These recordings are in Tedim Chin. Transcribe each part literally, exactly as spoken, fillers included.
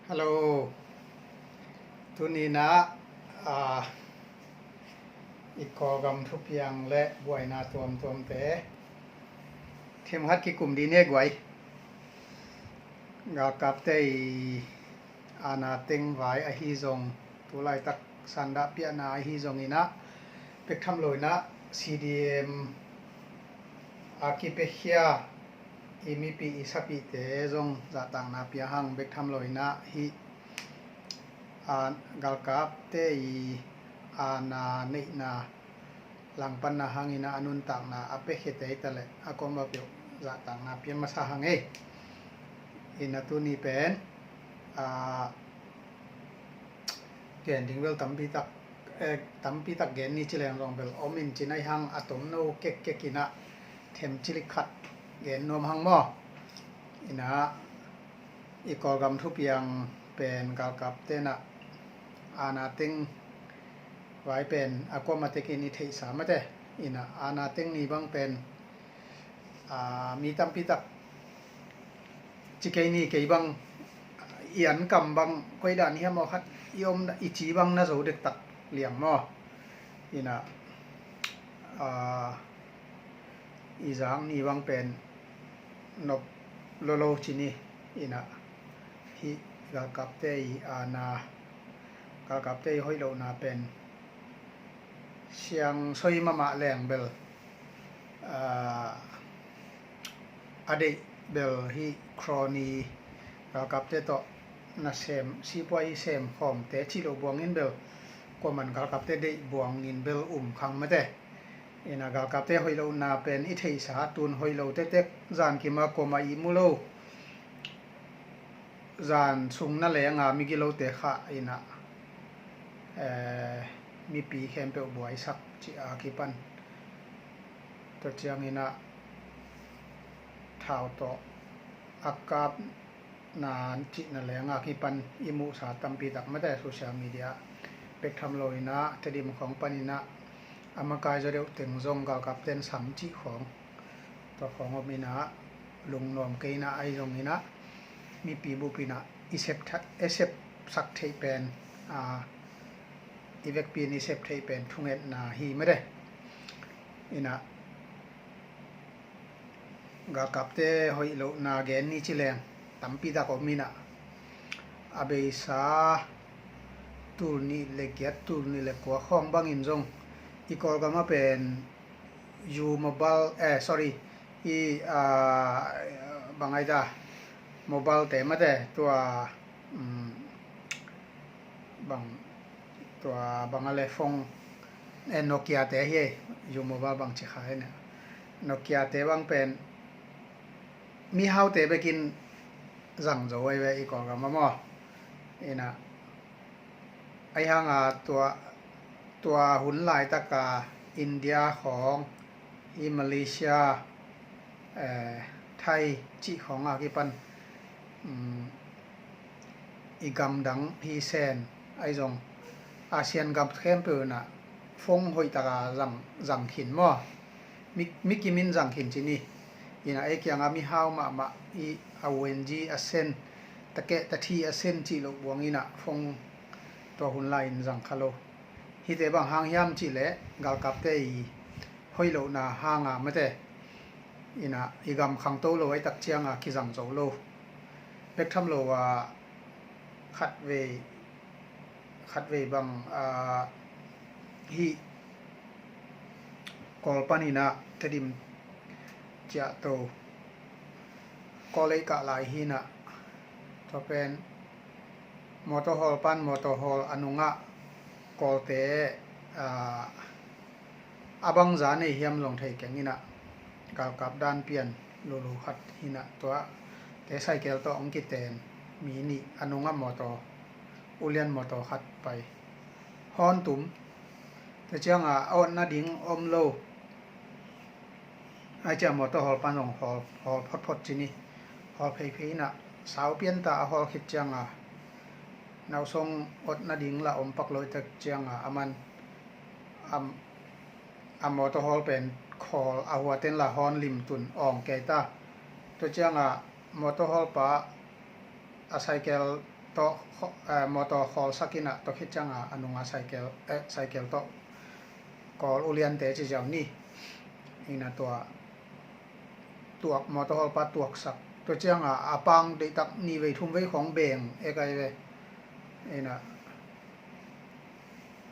Hello. Tuni-in ah, ah, i Kawlgam thupiang le buaina tuamtuamte themkhat kikum dih ni e guai. Galkapte i aana teng vai ahi zong, tu laitak sandah piahna ahi zongin ah, bek tham lo-in ah C D M a kipiakhia i mipi i sapihte zong zahtakna pia hang. Bek tham lo-in ah hih, a, galkapte i aana neihna langpanna hangin ah a nuntakna a piakhia tei ta leh a kuama peuh zahtakna pia masa hang ei. Ina tuni pen, a, gen ding bel tampi tak, eh, tampi tak gen ni ci leng zong bel om in ci-in ah, hih hang a tomno kekkek in ah them cilik khat gen nuam hang maw. Ina i Kawlgam thupiang pen galkapte in ah aana teng vai pen a kuama tekin i theihsa mate. Ina aana teng ni bang pen, a, mi tampi tak ci kei ni, kei bang i ankam bang koi dan hiam aw khat i om, i ci bang na zo dektak liang maw. Ina, a, i zak ni bang pen nop lolo ci ni. Ina hih galkapte i aana, galkapte i hoih lohna pen siang soi mahmah leng bel, a, a deih bel hih crony galkapte tawh nasem, sipuai sem khawmte cih loh buangin bel kuaman galkapte deih buangin bel um khang mate. Ina galkapte hoih lohna pen i theihsa, tun hoih lo tektek, zan kim a kuama ihmu lo, zan sung na leng a migilote khah in ah, eh, mipi khempeuh buaisak cih a kipan, tua ciangin ah thau tawh a kap na cih na leng a kipan i muhsa tampi tak mate social media. Bek tham lo-in ah Tedim khawng panin ah a makai zaw deuh teng zong galkapten sam cih khawng, tua khawng om in ah, lungnuam kei in ah, ahi zongin ah mipi bup in ah i sep tha-, i sepsak theih pen, a, i vekpi in i sep theih pen thungetna hi mate. Ina galkapte hoih lohna gen ni ci leng tampi tak om in ah, a beisa tul nih le giat, tul nih le kua khawng bangin zong i Kawlgam a pen U Mobile, eh, sorry, i, a, bang ai ta, mobile te mate, tua, um, bang, tua bang a le phone, eh, Nokia te hi ei, U Mobile bang ci kha hi na. Nokia te bang pen mihaute bekin zang zo ai ve i Kawlgam a maw. Ina, ahi hang a tua, tua hun laitak a India khawng, i Malaysia, eh, Thai cih khawng a kipan, um, i gamdang hi sen, ahi zong Asian gam khempeuh in ah phone hoih tak a zang, zang khin maw. Mi, mi kim in zang khin ci ni. Ina ei kiang a mihau mahmah i a U N G a sen, takeh tathi a sen cih loh buang in ah phone tua hun lai in zang kha lo. Hihte bang hang hiam cih leh galkapte i hoih lohna hang a mate. Ina i gam khangto lo ai tak ciang a kizang zo lo. Bek tham lo a khatvei, khatvei bang, a, hih Kawl panin ah Tedim ciah to, Kawl ei kah lai hi in ah, tua pen mawtaw hawl pan, mawtaw hawl a nungah Kawlte, a, a bangza nei hiam zong thei keng in ah, galkap dan pian lulu khat hi in ah, tuate cycle tawh hong kiten mi nih a nungah mawtaw, ulian mawtaw khat pai, hawn tum. Tua ciang a a awtna ding om lo. Ai ciang mawtaw hawl pan zong hawl, hawl photphot ci ni. Hawl pheiphei in ah, sau pian ta a hawl khit ciang a, nausong awtna ding lah om pak lo i tak ciang a, a man, a, a mawtaw hawl pen khawl a, huaten lah hawn lim tun awng kei ta. Tua ciang a mawtaw hawl pa a cycle tawh khaw- eh, mawtaw khawlsak in ah, tua khit ciang a a nung a cycle, eh, cycle tawh Kawl uliante ci ziau ni. Ina tua tuak, mawtaw hawlpa tuaksak. Tua ciang a a pang deihtak ni vei thum vei khawng beng e kai ve. Ina,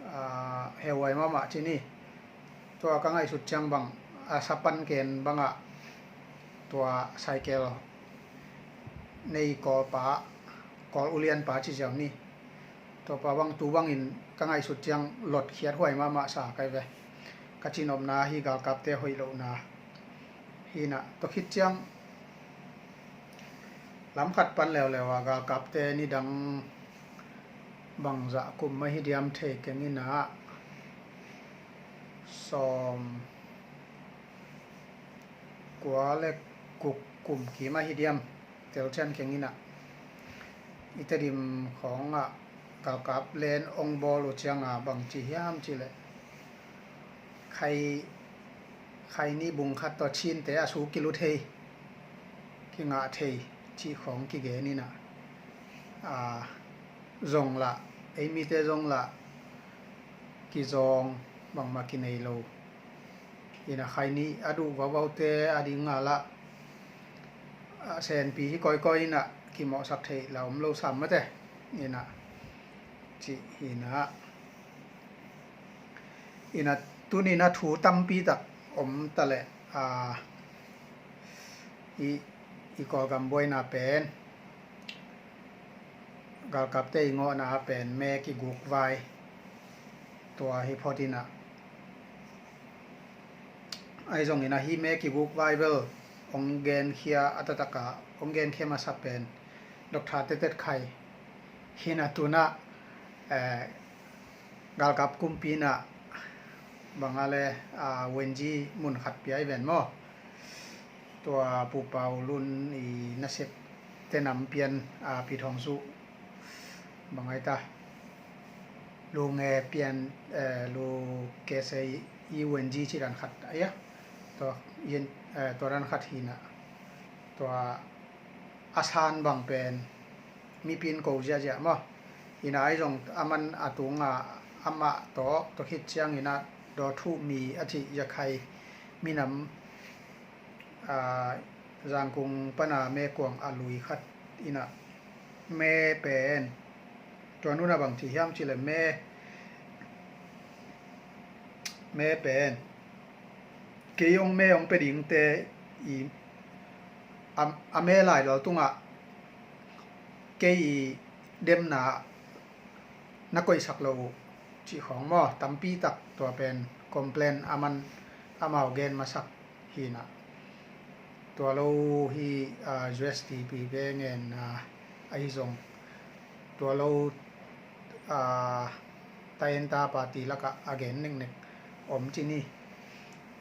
ah, heuhuai mahmah ci ni. Tua ka ngaihsut ciang bang, a sapan ken bangah tua cycle nei Kawlpa, Kawl ulianpa ci ziau ni. Tua pa bang tu bangin ka ngaihsut ciang lotkhiat huai mahmah sa kai ve. Ka cinopna hi galkapte hoih lohna hi na. Tua khit ciang lam khat pan leuleu a galkapte nidang bangzah kum mah hi diam thei keng in ah, sawm kua le guk kum kim ahi diam, telcian keng in ah, i Tedim khawng ah galkap len ong bawl uh ciang a bang ci hiam cih leh, khai, khai ni bung khat tawh Chinte a su kilut thei, kingah thei cih khawng kigen in ah, a, zong lah, ei mite zong lah kizawng, bangmah kinei lo. Ina khai ni a duh vauvaute a ding a lah, a, senpi hi kawikawi in ah kimawhsak theih lah om lo sam mate. Ina cih hi na. Ina tunin a thu tampi tak om ta leh, a, i, i Kawlgam buaina pen, galkapte i ngawhna a pen me kiguk vai, tua hi phot in ah. Ahi zongin a hi me kiguk vai bel hong genkhia a taktak a, hong genkhia masa pen Doctor Tetet Khai hi na. Tun ah, eh, galkap kumpi in ah bang a le, a, Wenji mun khat pia i ven maw. Tua Pu Pau Lun i nasep te nam pian, a, Pi Thawng Suh, bang ai ta, Lu Nge Pian, eh, Lu Ke Sei i Wenji ci dan khat ai a. Tua, yen, eh, tua dan khat hi na. Tua a san bang pen mipi in ko ziahziah maw. Ina ahi zong aman a tung a, amah tawh, tua khit ciang in ah Daw Thu Mi a cih Yakhai minam, a, Zangkung pan a me kuang a lui khat in ah me pen, tua nu in ah bang ci hiam cih leh me, me pen kei hong me hong pia dingte i, a, a me lai lal tungah kei i demna na koihsak lo uh cih khawng maw, tampi tak tua pen complain aman amau gen masak hi na. Tua lo hi, a, U S D P ve ngen, a, ahi zong tua lo, a, Tayenta party lakah a gen neknek om ci ni.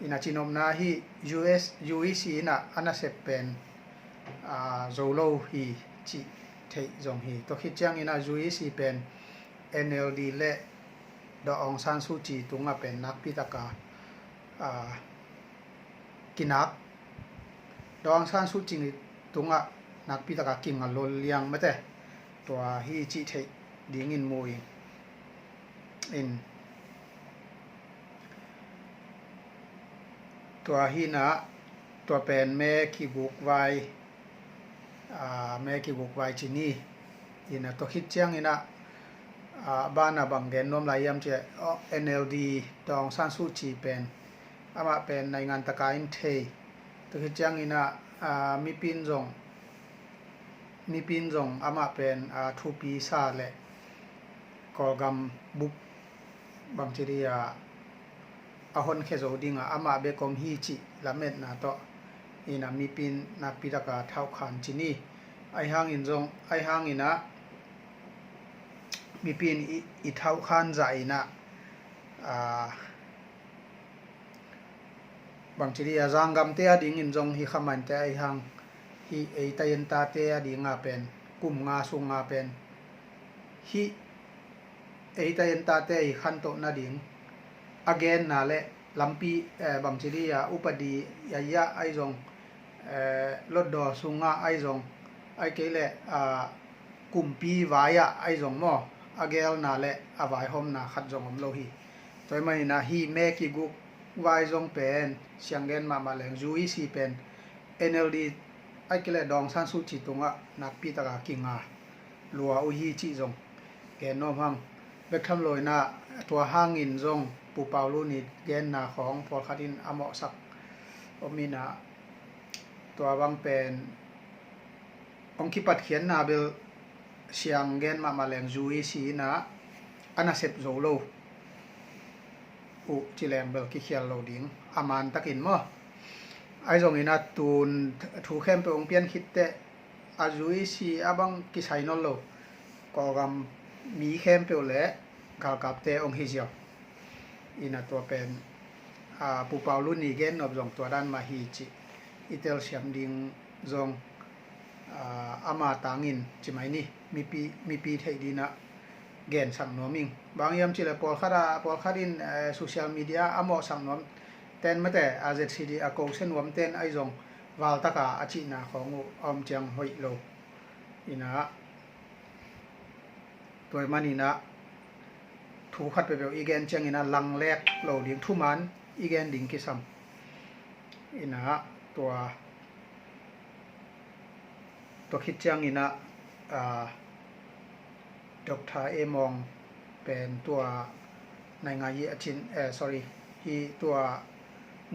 Ina cinopna hi U S, U E C in ah a nasep pen, a, zo lo hi cih theih zong hi. Tua khit ciang in ah U E C pen N L D le Daw Aung San Suu Kyi tungah pen nakpi taka, a, kinak, Daw Aung San Suu Kyi tungah nakpi taka kinga lol liang mate. Tua hi cih theih dingin mu ing. In. Tua hi na, tua pen me kiguk vai, a, me kiguk vai ci ni. Ina tua khit ciang in ah, a, bana bang gen nuam lai hiam cih leh, o, N L D, Daw Aung San Suu Kyi pen, amah pen naingan taka in thei. Tua khit ciang in ah, a, mipi in zong, mipi in zong amah pen, a, thupi sa leh Kawlgam bup bangci dih a, a honkhia zo dingah amah bek om hi cih lametna tawh in ah mipi in nakpi taka thauhkhan ci ni. Ahi hangin zong, ahi hangin ah mipi in i, i thauhkhan zah in ah, a, bangci dih a, zanggamte a dingin zong hi khamante ahi hang, hi ei tayentate a dinga pen, kum nga sunga pen, hi ei tayentate i khantoh nading a genna le lampi, eh, bangci dih a, upadi a, ya ahi zong, eh, lotdaw sunga ahi zong, ahi kei le, a, kumpi vai-ah ahi zong maw, a gelna le a vaihawmna khat zong om lo hi. Tua ahih manin ah hih May kiguk vai zong pen sianggen mahmah leng U E C pen N L D ahih kei leh Daw Aung San Suu Kyi tungah nakpi taka kinga lua uh hi cih zong gen nuam hang. Bek tham lo in ah tua hangin zong Pu Pau Lu Ni genna khawng pawlkhat in a mawhsak om in ah, tua bang pen hong kipatkhiatna bel sianggen mahmah leng U E C in ah a nasep zo lo uh ci leng bel kikhial lo ding a man takin maw. Ahi zongin ah tun thu khempeuh hong pian khit teh a U E C a bang kisai nawn lo, Kawlgam mi khempeuh le galkapte hong hi ziau. In ah tua pen, a, Pu Pau Lu Ni gen nop zong tua dan mah hi cih i telsiam ding zong, a, ama tangin ci mai ni, mipi, mipi theih ding in ah gensak nuam ing. Bang hiam cih leh pawlkhat ah, pawlkhat in, eh, social media a mawhsak nuam ten mate, a Z C D a kosia nuam ten ahi zong valtaka a cihna khawng uh a om ciang hoih lo. In ah tua ahih manin ah thu khat peuhpeuh i gen ciangin ah langlek lo ding, thuman i gen ding kisam. In ah tua, tua khit ciangin ah, ah, Doctor A Maung pen tua naingai hi a cin, eh, sorry, hi tua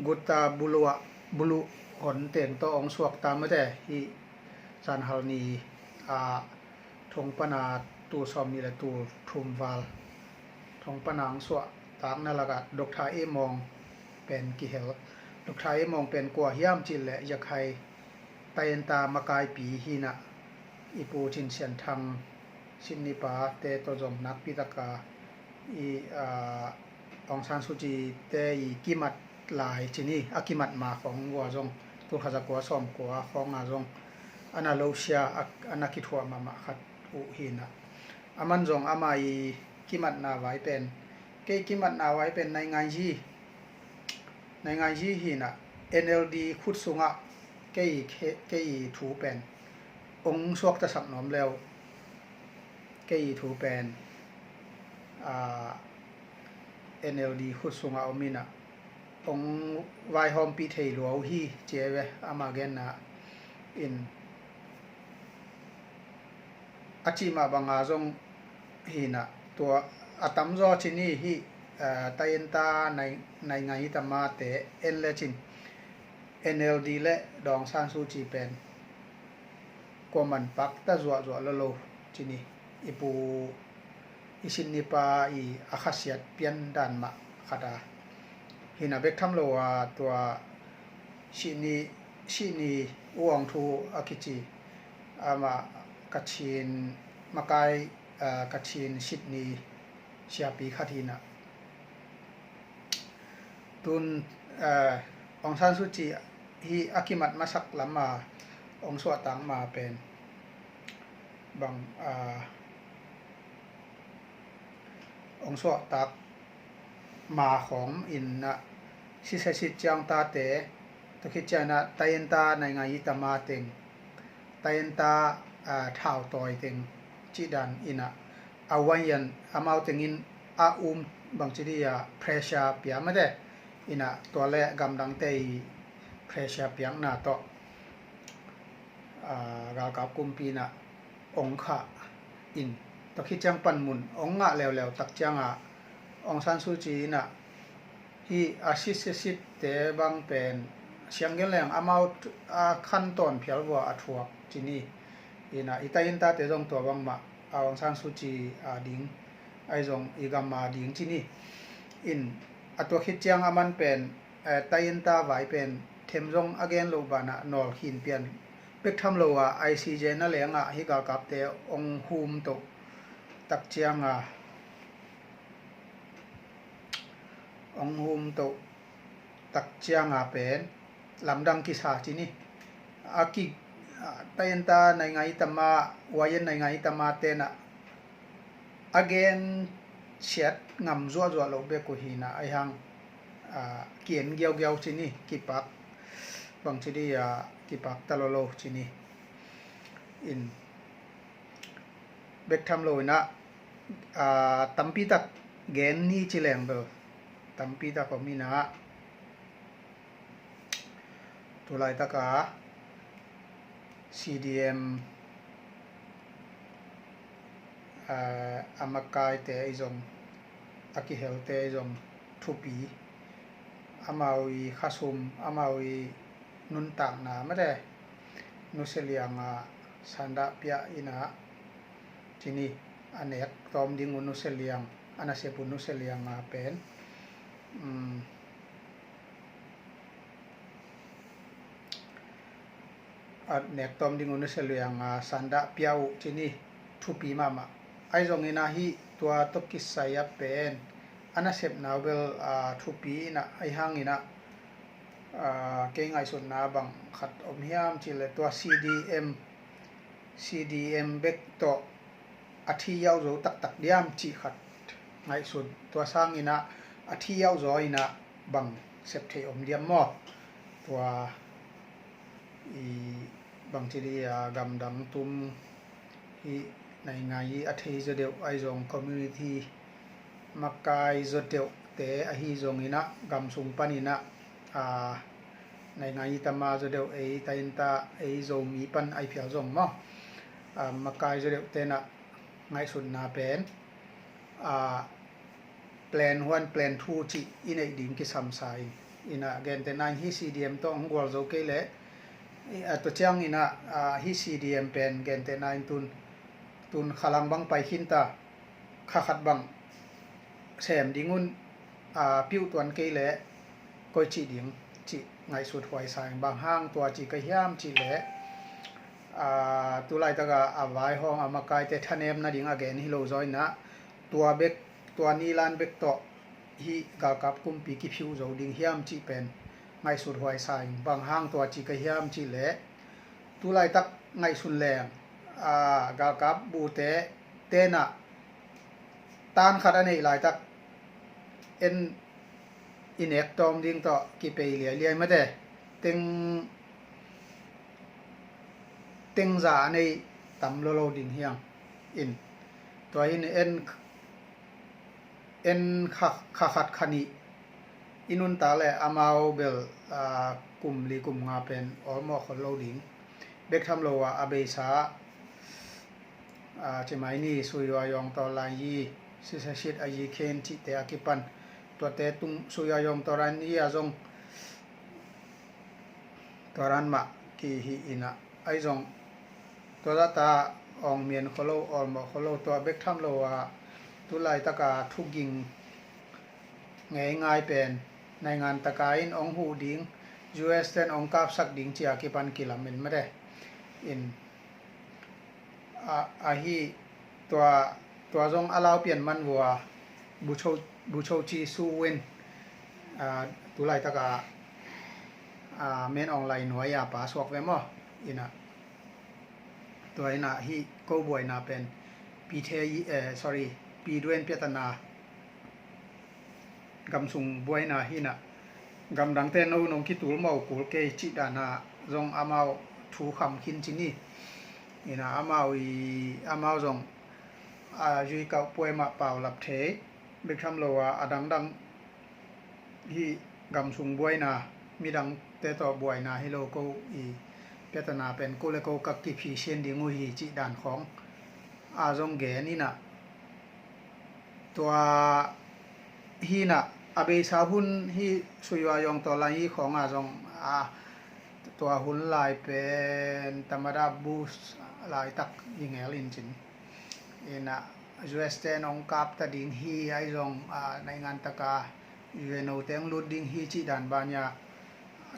Gutta Bulu ah, Bulu hon teng tawh hong suakta mate, hi zanhal ni, ah, thong pana tul sawm nih le tul thum val thong pana hong suahtakna lakah Doctor A Maung pen kihel. Doctor A Maung pen kua hiam cih leh Yakhai tayinta makaipi hi in ah, i Pu Cin Sian Thang Sydney pa te tawh zong nakpi taka i, ah, Aung San Suu Kyi te i kimat lai ci ni, a kimat ma khawng uh a zong, tul khat za kua sawm kua khawng a zong a na lo sia, a, a na kithuah mahmah khat uh hi in ah, aman zong ama i kimatna vai pen, kei kimatna vai pen naingai hi, naingai hi hi in ah, N L D khut sungah kei, kei, kei thu pen hong suaktasak nuam le uh, kei thu pen, ah, N L D khut sungah om in ah hong vaihawmpih thei lua uh hi ci e ve, ama genna in. A cih mah banga zong hi in ah, tua a tamzaw ci ni hi, ah, tayinta nai, naingai hi ta mate en le cin N L D le Daw Aung San Suu Kyi pen kuaman pakta zuahzuah lo lo ci ni, i Pu i Sydney pa i a khasiat pian dan mah khat a. Hi in ah bek tham lo a tua Sydney, Sydney U Aung Thu a kici, amah Kachin makai, ah, Kachin Sydney siapi khat hi in ah. Tun, eh, Aung San Suu Kyi hi a kimat masak lam a hong suahtak ma pen bang, ah, hong suahtak ma khawng in ah, sitsesit ciang tate, tua khit ciang ah tayinta naingai hi ta ma teng, tayinta, ah, thautawi teng cih dan in ah, a waian amau tengin a um bangci dih a pressure pia mate in ah, tua le gamdangte i pressure piakna tawh, ah, galkap kumpi in ah hong khah in, tua khit ciang panmun hong ngah leuleu tak ciang ah Aung San Suu Kyi in ah, hi a sitsesit te bang pen sianggen leng amau a khan tawn phial vua a thuak ci ni. In ah i tayinta te zong tua bangmah, a Aung San Suu Kyi a ding, ahi zong i gam a ding ci ni. In a tua khit ciang aman pen, eh, tayinta vai pen them zong a gen loh banah nawl khin pian, bek tham lo a I C J na lengah hi galkapte hong hum toh tak ciang a, hong hum toh tak ciang a pen lamdang kisa ci ni. A ki, a, tayinta naingai hi ta ma, waian naingai hi ta ma ten ah a gen siat ngam zuahzuah loh bek uh hi in ah, ahi hang, a, ki-en giaugiau ci ni, kipak bangci dih a, kipak ta lo lo ci ni. In bek tham lo inah, aa, tampi tak gen ni ci leng bel tampi tak om inah, tulaitaka C D M, aa, a makaite ahi zong, a kihelte ahi zong thupi, amau i khasum, amau i nuntakna mate nusia lianga sandah pia inah cini a nek tawm ding uh nusia liang, a nasep uh nusia lianga pen, um, a nek tawm ding uh nusia lianga sandah pia uh cini thupi mahmah. Ahi zongin ahi tua tawh kisai a pen a nasepna uh bel, aa, thupi inah, ahi hanginah, aa, kei ngaihsutna bang khat om hiam cihleh tua C D M, C D M bek tawh a thi yauh zo taktak diam cih khat ngaihsun. Tua sanginah a thi yauh zaw inah bang sep theih om diam maw? Tua i bangci di a gamdang tum hi naingai i a thei zaw deuh ahi zong community makai zaw deuhte ahi zonginah gam sung paninah, aa, naingai i tama zaw deuh ei tainta ei Zomi pan ahi phial zong maw? Aa, makai zaw deuhte inah ngaihsutna pen, aa, plan one, plan two cih i neih ding kisamsa in. Inah gentehna in hi C D M tawh hong gual zo kei leh, i, a, tua cianginah, a, hi C D M pen gentehna in tun, tun khalang bang pai khinta, kha khat bang sem ding un, a, piuh tuan kei leh koi cih ding cih ngaihsut huaisa in. Bang hang tua ci ka hiam cihleh, a, tulaitaka a vaihawm a makaite thanem nading a gen hi lo zaw inah, tua bek, tua nilan bek tawh hih galkap kumpi kiphiuh zo ding hiam cih pen ngaihsut huaisa in. Bang hang tua ci ka hiam cihleh, tulaitak ngaihsun leng, aa, galkap bute tenah tan khat a neih laitak en i nek tawm ding tawh kipei liailiai mate, teng, teng za a nei tam lolo ding hiang in. Tua hin en, en kha, kha khat kha nih i nuntak leh amau bel, aa, kum li kum nga pen awlmawh khol lo ding. Bek tham lo ah a beisa, aa, cimai ni Sui Yua Yawng Taw Lai i, Sisa Sit a i khen cihte a kipan, tuate tung Sui Yua Yawng Taw Lai i a zong tua ran mah kihi inah, ahi zong tua zahta awng mian kholo, awlmawh kholo, tua bek tham lo ah tulaitaka thuging ngeingai pen naingan taka in hong huh ding, U S ten hong kapsak ding cia kipan kilamen mate in. A, ahi tua, tua zong a lau pian man vua, Bucho, Bucho Chi Su Wen, a, tulaitaka, a, men awnglai nuai a pa suak ve maw? Inah, tua inah hih ko buaina pen Pi The, eh, sorry, Pi Duen Piatana, gam sung buaina hinah, gamdangte no nong kitul mawh kul kei cih dana zong amau thu kham khin ci ni. Inah amau i, amau zong, a, zui kauh puai mah paulap thei, bek tham lo a, a dangdang hih gam sung buaina, midangte tawh buaina hi lo, ko i Piatana pen ko le ko ka kiphisian ding uh hi cih dan khawng a zong gen inah, tua hinah a beisa hun hi Sui Yua Yawng Taw Lai i khawng a zong, a, tua hun lai pen tamada bus laitak i ngel in cin. Inah U S ten hong kapta ding hi ahi zong, a, naingan taka U N O te hong lut ding hi cih dan banya,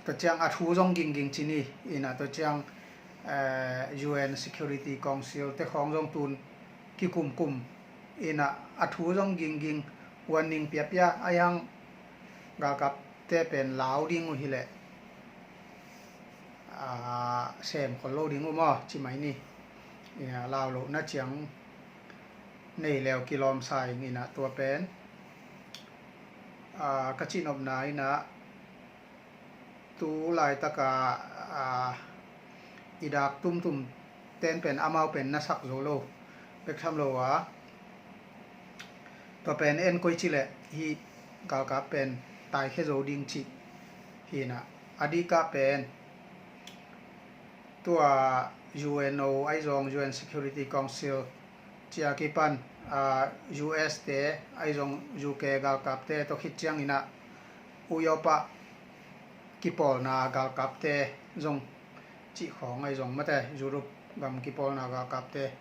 tua ciang a thu zong gingging ci ni. Inah tua ciang, eh, U N Security Council te khawng zong tun kikumkum. Inah a thu zong gingging, warning piapia, ahi hang galkapte pen lau ding uh hileh, a, sem khol lo ding uh maw, cimai ni. Inah lau lohna ciang nei leu kilawmsa ing. Inah tua pen, a, ka cihnopna inah tu laitaka, a, i dak tumtum ten pen amau pen na sak zo lo. Bek tham lo a, tua pen en koi ci leh hih galkap pen taikhia zo ding cih hi in ah, a dik ah pen tua U N O ahi zong U N Security Council ci a kipan, ah, U S te ahi zong U K galkapte tawh khit ciangin ah Europe ah kipawlna galkapte zong cih khawng ahi zong mate, Europe gam kipawlna galkapte,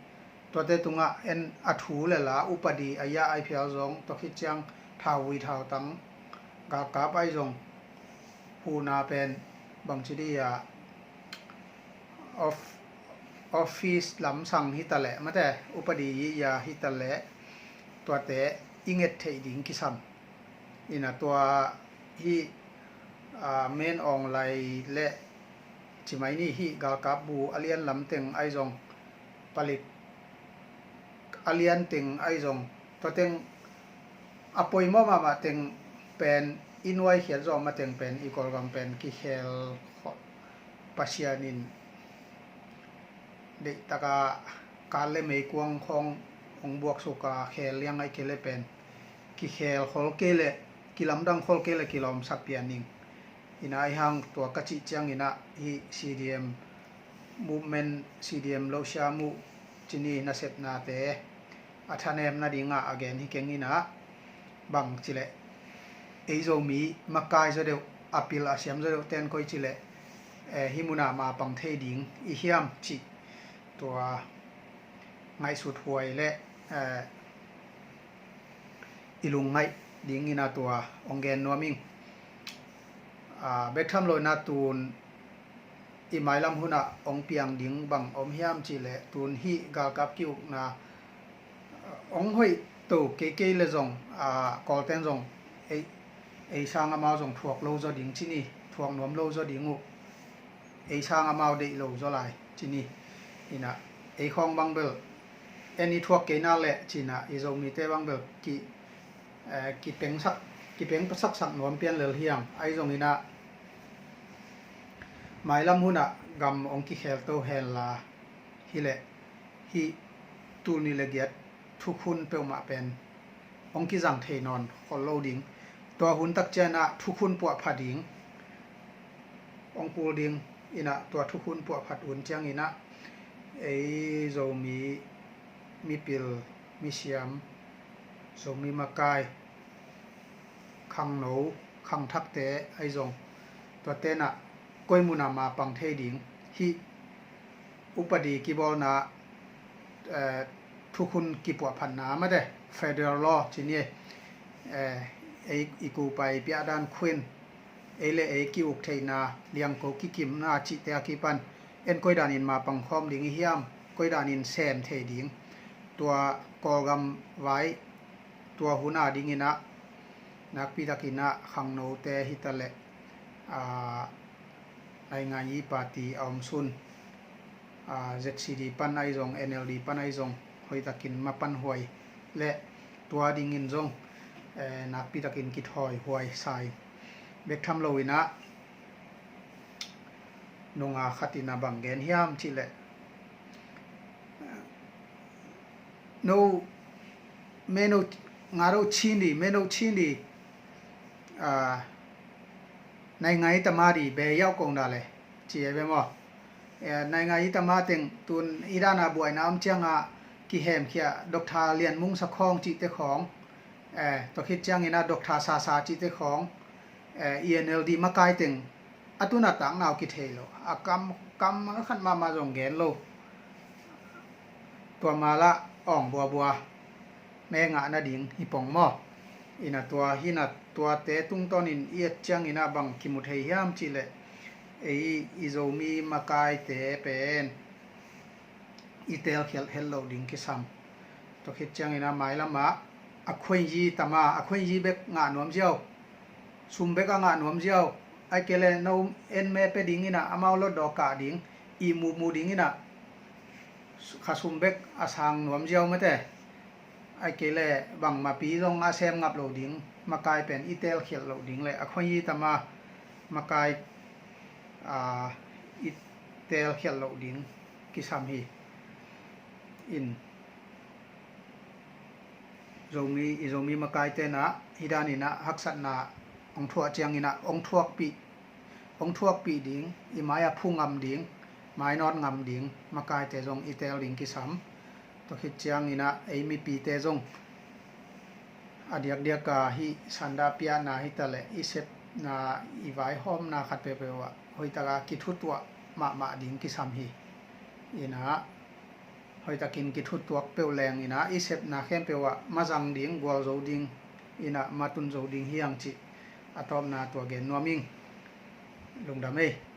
tuate tungah en a thu le la upadi a ia ai phial zong tawh khit ciang thauvui thautang galkap ahi zong huhna pen bangci dih a of-, office lamsang hitaleh mate, upadi ia hitaleh tuate i nget theih ding kisam in ah, tua hih, aa, Min Aung Hlaing le ci mai ni, hih galkap bu a lian lam teng ahi zong, palik a lian teng ahi zong, tua teng a poimawh mahmah teng pen i nuaikhiat zawh ma teng pen i Kawlgam pen kikhel khawh Pasian in deihtak a kal le meikuang khawng hong buaksuk a khel liang ahih kei leh pen kikhel khol kei leh, kilamdang khol kei leh kilawmsak pian ing. Hi in ah, ahi hang tua ka cih ciangin ah hih C D M movement, C D M lo siam uh ci ni, nasepnate a thanem nading ah a gen hi keng in ah, bang ci leh ei Zomi makai zaw deuh, a pil a siam zaw deuh ten koi ci leh, eh, hih mun ah ma pang thei ding i hiam cih tua ngaihsut huai le, eh, i lungngaih ding in ah tua hong gen nuam ing. Ah, bek tham lo in ah tun i mailam hun ah hong piang ding bang om hiam cih leh, tun hih galkap ki-ukna hong hoih to kei kei leh zong, ah, Kawlten zong ei, ei sang amau zong thuak lo zaw ding ci ni, thuak nuam lo zaw ding uh, ei sang amau deih lo zaw lai ci ni. Hi in ah, ei khawng bang bel en i thuak kei nak leh ci in ah, i Zomite bang bel ki, eh, kipengsak, kipengpasaksak nuam pian lel hi hang. Ahi zongin ah mailam hun ah gam hong kikhel to hen la, hi leh hih tul nih le giat thukhun peuhmah pen hong kizang thei nawn khol lo ding. Tua hun tak ciang ah thukhun puahphat ding hong kul ding in ah, tua thukhun puahphat hun ciangin ah ei Zomi mipil misiam, Zomi makai, khangno khangthakte ahi zong, tuate in ah koi mun ah ma pang thei ding, hih upadi kibawlna, eh, thukhun kipuahphatna mate, federal law ci ni, eh, ei i kupai piahdan khuin, ei le ei ki-uk theihna, liangko kikimna cihte a kipan en koi danin ma pang khawm ding i hiam, koi danin sem thei ding, tua Kawlgam vai tua hun a dingin ah, nakpi takin ah khangnote hitaleh, ah, naingan yi party a om sun, ah, Z C D pan ahi zong, N L D pan ahi zong, hoih takin mapan huai le tua dingin zong, eh, nakpi takin kithawi huai sa ing. Bek tham lo in ah nunga khat in ah bang gen hiam cih leh, no, meno, nga do chin di, meno chin di, ah, naingan yi tama di, be yau kong da le, ci e be maw. Eh, naingan yi tama teng tun i dan a buaina om ciang a kihemkhia, Doctor Lian Mung Sa khawng cihte khawng, eh, tua khit ciangin ah Doctor Sa Sa cihte khawng, eh, E N L D makai teng a tun a takna uh kithei lo. A kam, kam a khat mahmah zong gen lo. Tua ma lah awng buabua me ngah nading hi pong maw. Hi in ah tua, hi in ah tuate tungtawnin i et ciangin ah bang kimu thei hiam cih leh, ei i Zomi makaite pen i teelkhialh het loh ding kisam. Tua khit ciangin ah mailam ah a khuainyi tama, a khuainyi bek ngah nuam ziau, sum bek a ngah nuam ziau, ahih kei leh no en me pia dingin ah amau lotdaw kah ding, ihmu mu dingin ah kha sum bek a sang nuam ziau mate. Ahih kei leh bangmah pi zong a sem ngap lo ding, makai pen i teelkhialh loh ding le a khuainyi tama makai, ah, i teelkhialh loh ding kisam hi. In Zomi, i Zomi makaite na hih dan ina haksatna hong thuah ciang ina hong thuakpih, hong thuakpih ding, i mai a phu ngam ding, mainawt ngam ding makaite zong i teel ding kisam. Tua khit ciang ina ei mipite zong a diakdiak a hih sanda piahna hi ta leh i sepna, i vaihawmna khat peuhpeuh ah hoihtak a kithutuah mahmah ding kisam hi. Ina hoihtakin kithutuak peuh leng ina i sepna khempeuh ah mazang ding, gualzo ding, ina matun zo ding hi hang cih a tawpna tua gen nuam ing. Lungdam ei.